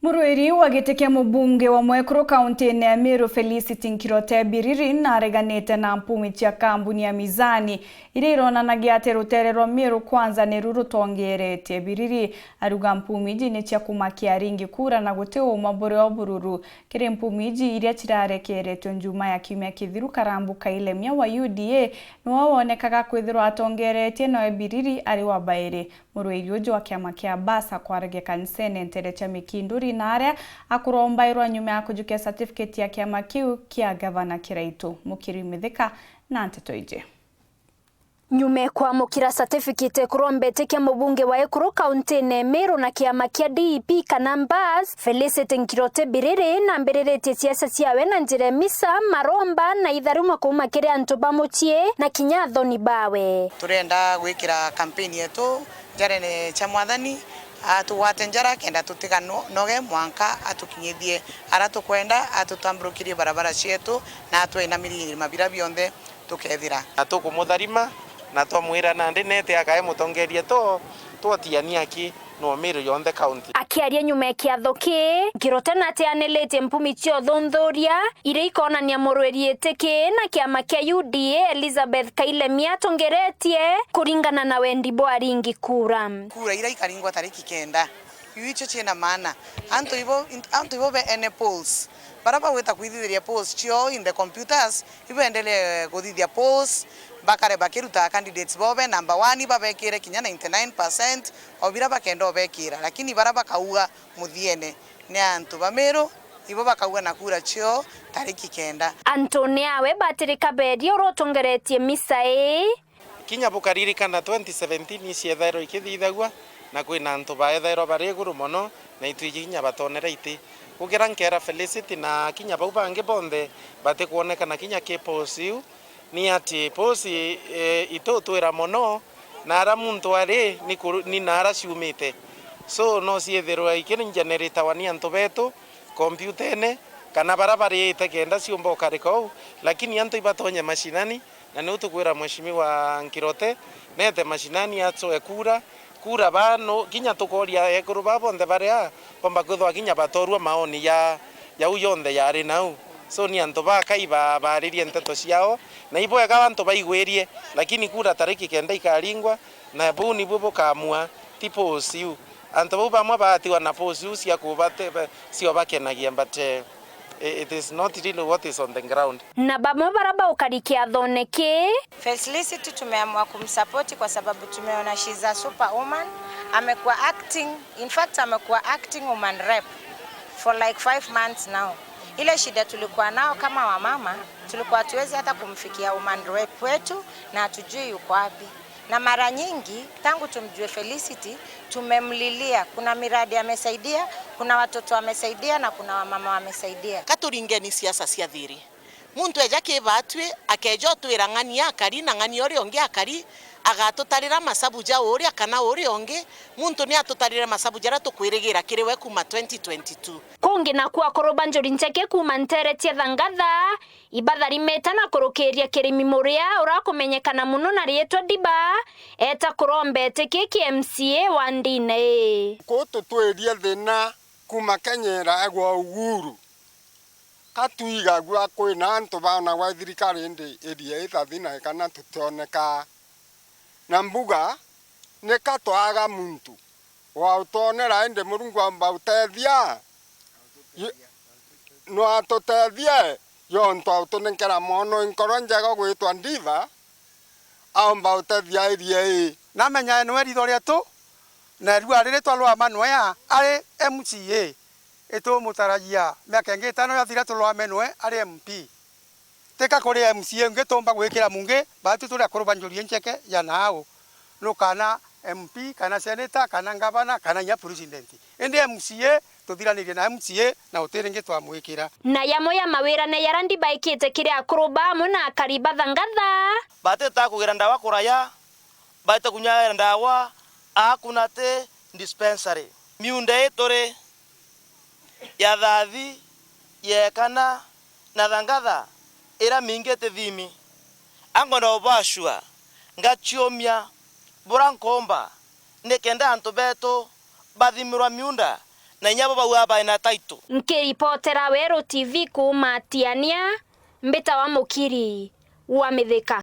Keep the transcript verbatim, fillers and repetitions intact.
Murwiri wa giti kia mubunge wa mwekuru kauntiine ya Meru, Felicity Nkirote Biriri, nareganite na mpumi cia kambuni ya Mizani, iria ironanagia ati rutere rwa Meru Kwanza niru rutongeretie. Biriri aruga mpumi iji ni cia kumakia aringi kura na guti uma buri o bururu. Kiri mpumi iji iria cirarekeretwe njuma ya kiumia kithiru, Karambu Kailemia wa U D A niwe wonekaga kwithirwa atongeretie, noe Biriri ari wa bairi. Murwiri uju wa kiama kia Basa kwaragia kanisene ntere cia Mikinduri na aria akurombairwa nyuma ya kujukia certificate ya kiama kiu kia gavana Kiraitu. Mukiri Mithika na nteto iji. Nyuma ya kwamukira certificate kurwa mbete kia mubunge wa ekuru kauntiine ya Meru na kiama kia D E P kana Mbas, Felicity Nkirote Biriri nambiriritie siasa ciawe na njira ya misa, maromba na itharuma kuuma kiri antu ba mucii na kinya athoni bawe. Turenda gwikira campaign yetu njarene cia Mwathani, atugwate njara kenda tutiga no-, noge mwanka atukinyithie ara tukwenda, atutamburukirie barabara cietu na atwinamirie irima biria bionthe tukethira. Na tukumutharima na twamwira nandi nete akae mutongeria to twotiania aki no Meru yonthe county. Akiaria nyuma ya kiatho kii, Nkirote natianiritie mpumi cia uthunthuria iria ikonania murwiri iti kii na kiama kia U D A Elizabeth Kailemia atongeretie kuringana na wendi bwa aringi kura. Kura iria ikaringwa tariki kenda. Iu icio ciina maana. Antu ibo, antu ibo be ene polls. Bara bagwita kwithithiria polls ciao in the computers, ibo endelee kuthithia polls, bakare bakiruta candidates bobe number one, babekire kinya ninety nine percent, o bira bakenda obekira. Lakini bara bakauga muthiene ni antu ba Meru, ibo bakauga na kura ciao tariki kenda. Antune awe Batiri Kaberia uria utongeretie misa ii. Kinya bukaririkana twenty seventeen iciethairwa ikithithagua, na kwina antu baethairwa bari iguru mono, na itwiji kinya batonera iti. Gukira nkera Felicity na kinya bau bangi bonthe batikwonekana kinya ki polls iu, ni ati polls, eh, itutwira mono, na ara muntu ari ni kuru-, ni na ara ciumite. So, no ciithirwe ikigeneratewa ni antu betu, kompyutene, kana bara bariite kenda ciumba ukarika uu, lakini antu ibatonye mashinani, na niu tukwira Mheshimiwa Nkirote, nete mashinani acoe kura, kura ba no, kinya tukoria ekuru ba bonthe baria bomba kwithwa kinya batorua maoni ya, ya u yonthe yari nau. So, ni antu bakai ba-, baaririe nteto ciao, na ibwega antu baigwirie, lakini kura tariki kenda ikaringwa, na buu nibu bukamua, ti polls iu. Antu bau bamwe baatigwa na polls iu cia kubate-, ba-, cio bakenagia, but, eh, i-, it is not really what is on the ground. Na bamwe bara baukari kiathone ki. Felicity tumeamua kumsupport kwa sababu tumeona she's a super woman. Amekuwa acting, in fact, amekuwa acting woman rep for, like, five months now. Ile shida tulikuwa nao kama wamama, tulikuwa hatuwezi hata kumfikia woman rep wetu na hatujui yuko wapi. Na mara nyingi, tangu tumjue Felicity, tumemlilia. Kuna miradi amesaidia, kuna watoto amesaidia, na kuna wamama wamesaidia. Ka turingeni siasa cia thiri. Muntu eja kibatwi, akeja utwira ng'ania akari, na ng'ania uria ungi akari, agatutarira masabu ja uria kana uria ungi. Muntu ni atutarire masabu jaria tukwirigira kiri we kuma twenty twenty-two. Kungi naku akuru ba Njuri Ncheke kuma ntere cia Thangatha, ibatharimite na kurukiria kirimi muria urakumenyekana mono na riitwa Diba, eeta kuromba iti ki ki M C A wa ndine ii. Kuu tutwirie thina kuma Kenya iraegwa uhuru, ka twigagua kwina antu baanagwa i thirikari indi iria ithathina kana tutionekaa. Na mbuga, nika twaga muntu wa utonera, indi Murungu aumba utethia? Yu-, no atutethie, yontu autunenkera mwono nkoro njega gwitwa Diva, aumba utethia iria ii. Namenya niwe ritho rietu, na riua riritwa rwa Manuea ari M C A. Itumutaragia miaka ingi itano yathira, turwame nwe ari M P. Tika kuri M C A ungi tuumba gwikira mungi, baatu turi akuru ba Njuri Ncheke ya nau. Nu kana M P, kana senator, kana ngavana, kana inya president. Indi M C A, tuthiranirie na M C A, na uti ringi twamwikira. Na yamo ya mawirane yaria Diba ekite kiri akuru ba amwe na akari ba Thangatha. Batita kugira ndawa kuraya, baite kunywa ndawa, a kuna ti dispensary. Miunda ii turi ya Thathi, Yekana na Thangatha iria mingi ti thimi. Angwenda ubashua, ngaciumia bura nkomba, nikenda antu betu bathimirwa miunda Na inya bo bau abae na title. Nkiripotera Weru T V kuuma Tiania, mbitawa Mukiri wa Mithika.